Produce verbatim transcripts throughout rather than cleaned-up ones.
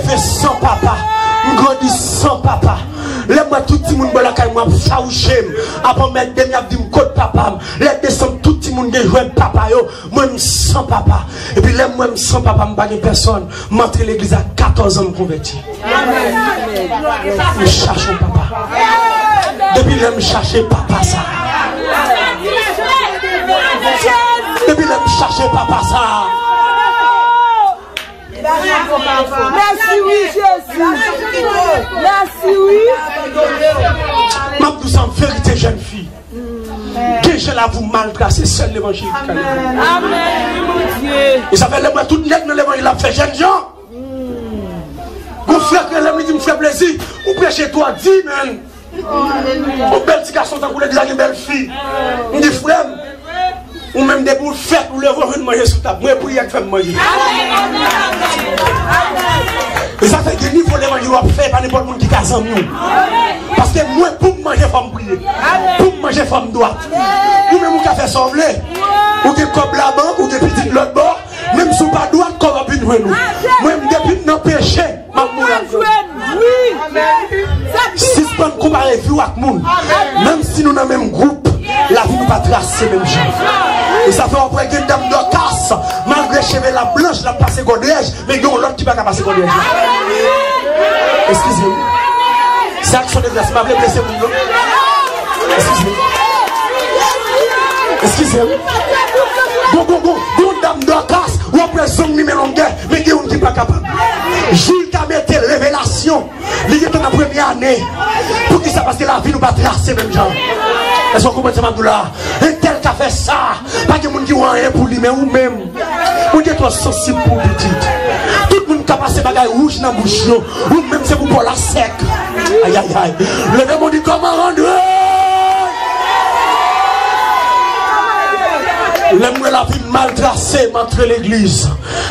Leve san papa. M grandi san papa. Lè m wè tout timoun bò lakay mwen ap fawouche m, ap anmède m, y ap di m kot papa m. Lè desanm tout timoun gen jwèt papa yo, mwen m san papa. Epi lè m wè m san papa, m pa gen pèsòn. M antre legliz a katòz an, m konvèti. M chache yon papa. Depi lè m chache papa sa. Depi lè m chache papa sa. Mèsi wi, Jezi. Mèsi wi. M ap di w sa an verite, jèn fi. Gen jan lavi w mal trase, sèl levanjil ki ka leve. Amèn, Bondye. E sa fè lè m wè tout nèg nan levanjil ap fè jènjan. Gon frè k rele m, li di m, "Frè Plezi, ou preche twò di, menn." Yon bèl ti gason tankou legliz la gen bèl fi. M di, "Frè m, ou menm depi w fèt, ou leve, w jwenn manje sou tab. Mwen, priyè k fè m manje." E sa fè gen nivo levanjil w ap fè, pa nenpòt moun ki ka zanmi w. Paske mwen, pou m manje, fò m priye. Pou m manje, fò m dwat. Ou menm, ou ka fè sa w vle. Ou gen kòb labank, ou gen pitit lòt bò. Menm si w pa dwat, kòb ap vin jwenn ou. Mwen, m depi m nan peche, m ap mouri ak dwat. Sispann konpare vi w ak moun. Menm si nou nan menm gwoup, lavi nou pa trase menm jan. E sa fè w ap wè gen dam Dòkas, malgre cheve l ap blanch, l ap pase gòdrèj, men gen yon lòt ki pa ka pase gòdrèj la. Eskize m. Se aksyon de gras, m pa vle blese moun, non. Eskize m. Eskize m. Gon, gon, gon, gon dam Dòkas, w ap wè zong li men longè, men gen youn ki pa kapab. Jou l ta mete revelasyon, li gentan nan premye ane. Poukisa? Paske lavi nou pa trase menm jan. Èske w konprann sa m ap di w la? Entèl ka fè sa, pa gen moun ki wè anyen pou li, men ou menm, Bondye twò sansib pou pitit. Tout moun ka pase bagay wouj nan bouch yo, ou menm se pou po w la sèk. Ayayay. Leve men w di, "Kòman Andre?" Lè m wè lavi m mal trase, m antre legliz.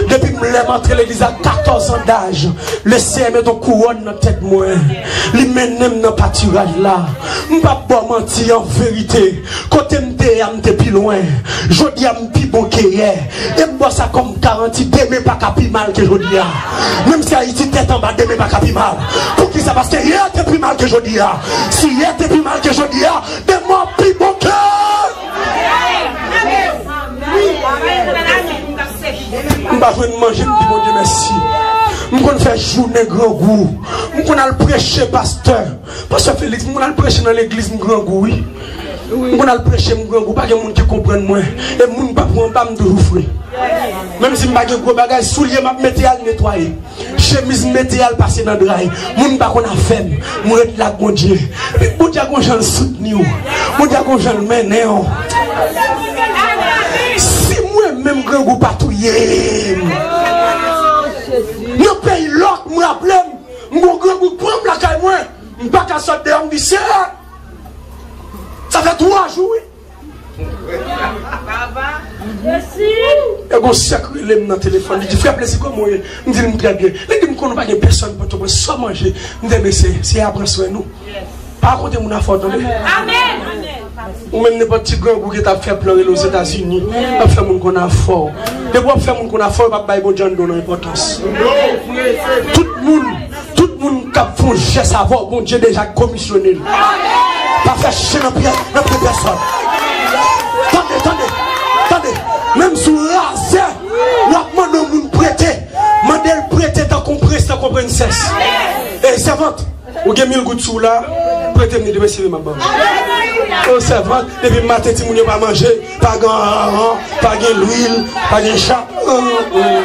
Depi m lè m antre legliz a katòz an daj, Lesenyè met yon kouwòn nan tèt mwen. Li mennen m nan patiraj la. M p ap ba w manti, an verite, kote m te ye a, m te pi lwen. Jodi a, m pi bon ke yè. E m ba w sa kòm garanti, demen pa ka pi mal ke jodi a. Menm si Ayiti tèt anba, demen pa ka pi mal. Poukisa? Paske yè te pi mal ke jodi a. Si yè te pi mal ke jodi a, demen pi bon ke. M pa jwenn manje, m di Bondye mèsi. M konn fè jounen grangou. M konn al preche, pastè. Pastè Felix, m konn al preche nan legliz, m grangou, wi. M konn al preche, m grangou, pa gen moun ki konprann mwen. E moun pa pran anba, m toujou fre. Menm si m pa gen gwo bagay, soulye m ap mete al netwaye. Chemiz m mete al pase nan dray. Moun pa konn afè m. M ret la ak Bondye. Epi Bondye a gon jan l soutni w. Bondye a gon jan l mennen w. Si mwen menm grangou pa touye m. Nan peyi lòk, m raple m, m gon grangou k pran m lakay mwen. M pa ka sot deyò, m di, "Seyè, sa fè twa jou, wi." E gon sè k rele m nan telefòn, li di, "Frè Plezi, kòman w ye?" M di l, "M trè byen." Li di m, "Konn ou pa gen pèsòn Pòtoprens, sa w manje?" M di, "Ebyen, se, se a pran swen nou." Pa rakonte moun afè w, tande. Ou menm, nenpòt ti grangou ki t ap fè plan rele Ozetazini, ap fè moun konn afè w. Depi w ap fè moun konn afè w, w p ap bay Bondye anndan w nan enpòtans. Tout moun Tout moun k ap fè yon jès avè w, Bondye deja komisyone l. Pa fè chen nan pye, nan pye pèsòn. Tande, tande, tande. Menm si w razè, w ap mande yon moun prete. Mande l prete tankou yon prens, tankou yon prensès. E sèvant, ou gen mil goud sou w la, prete m li, demen se li m ap ba w. O sèvant, depi maten timoun yo pa manje, pa gen aran, pa gen lwil, pa gen cha. Hum, hum.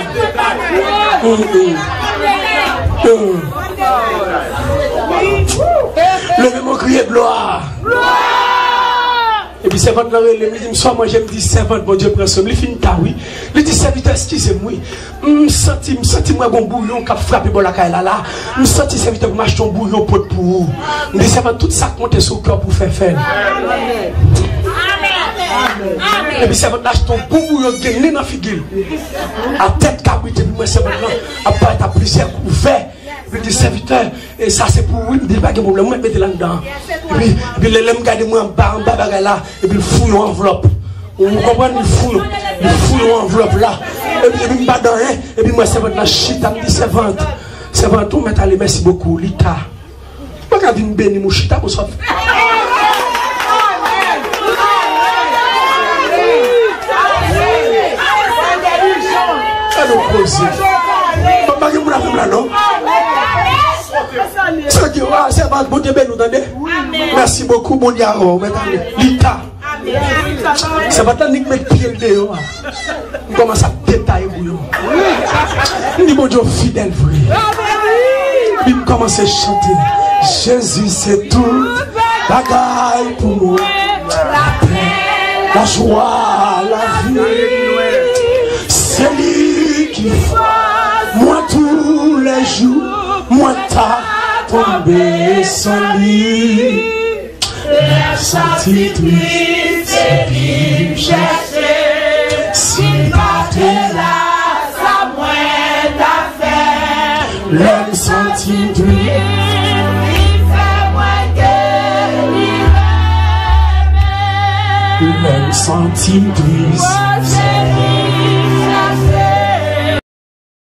Hum, hum. Hum. Leve men w, kriye glwa. Epi sèvant lan rele m, li di m, "Sa w manje?" M di, "Sèvant, Bondye pran swen m." Li fin ta, wi. Li di, "Sèvitè, eskize m, wi. M santi, m santi m wè gon bouyon k ap frape bò lakay la, la. M santi, sèvitè, pou m achte yon bouyon pot pou ou." M di, "Sèvant, tout sa k monte sou kè w pou w fè, fè l." Epi sèvant la achte yon bon bouyon k gen nen nan figi l, a tèt kabrit, epi m wè sèvant lan ap parèt ak plizyè kouvè. Epi l di, "Sèvitè, e sa se pou ou, wi." M di, "Pa gen pwoblèm, ou mèt mete l anndan." Epi, epi lè, lè m gade, m wè anba, anba bagay la, epi l fouye yon anvlòp. Ou konprann? Li fou, li fou yon anvlòp la. Epi, epi m pa di anyen. Epi m wè sèvant la chita, m di, "Sèvant, Sèvant ou mèt ale, mèsi bokou, Lita. Mwen ka vin beni m ou chita pou sa w fè. Sa nou koze. Mwen pa gen moun avè m la non. Sa di, ah, sèvant, Bondye beni w, tande. Mèsi bokou, Bondye avè w, mèt ale. Lita. Sèvant la nik met pye l deyò a. M kòmanse ap detaye pou yo. M di Bondye w fidèl vre. Epi m kòmanse chante. Jezi se tout bagay pou mwen. Lapè, lajwa, lavi. Se li ki fòs mwen toulèjou. Mwen ta tonbe san li. Lè m santi tris, se li m chèche. Si l pa te la, sa mwen ta fè? Lè m santi m tris, li fè mwen delivre. Lè m santi m tris, se